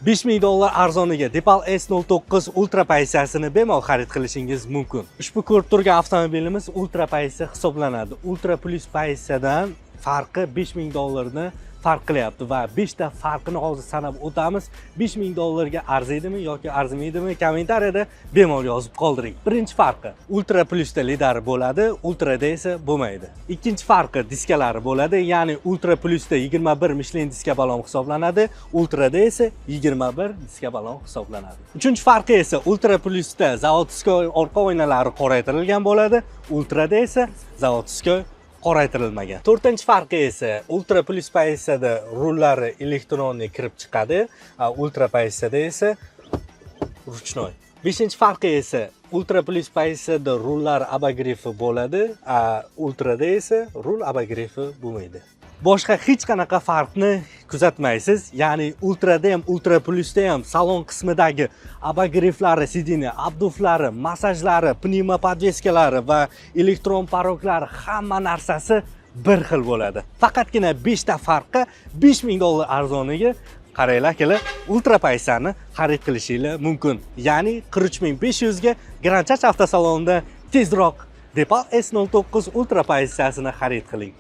5000 dollar arzoniga Deepal S09 Ultra pozitsiyasini bemalol xarid qilishingiz mumkin. Ushbu ko'rib turgan avtomobilimiz Ultra pozitsiya hisoblanadi. Ultra Plus pozitsiyadan farqi 5000 dollarni farq qilyapti va 5 ta farqini hozir sanab o'tamiz. 5000 dollarga arziydimi yoki arzimaydimi, kommentariyada bemalol yozib qoldiring. Birinchi farqi: Ultra Plusda lidari bo'ladi, Ultrada esa bo'lmaydi. Ikkinchi farqi diskalari bo'ladi, ya'ni Ultra Plusda 21 Michelin diska balon hisoblanadi, Ultrada esa 21 diska balon hisoblanadi. Uchinchi farqi esa Ultra Plusda заводской orqa oynalari qoraytirilgan bo'ladi, Ultrada esa заводской qoraytirilmagan. To'rtinchi farqi esa Ultra Plus pozitsiyada rullari электронный kirib chiqadi, Ultra pozitsiyada esa ручной. Beshinchi farqi esa Ultra Plus pozitsiyada rullar обогрев i bo'ladi, Ultrada esa rul обогрев i bo'lmaydi. Boshqa hech qanaqa farqni kuzatmaysiz, ya'ni Ultrada ham, Ultra Plusda ham salon qismidagi обогрев lari, сиденье обдув lari, massajlari, пневмоподвеска lari va elektron порог lari, hamma narsasi bir xil bo'ladi. Faqatgina 5 ta farqqa 5000 dollar arzoniga, qaranglar, akalar, Ultra pozitsiyani xarid qilishinglar mumkin. Ya'ni 43 500 ga Grand Church avtosalonida tezroq Deepal S09 Ultra pozitsiyasini xarid qiling.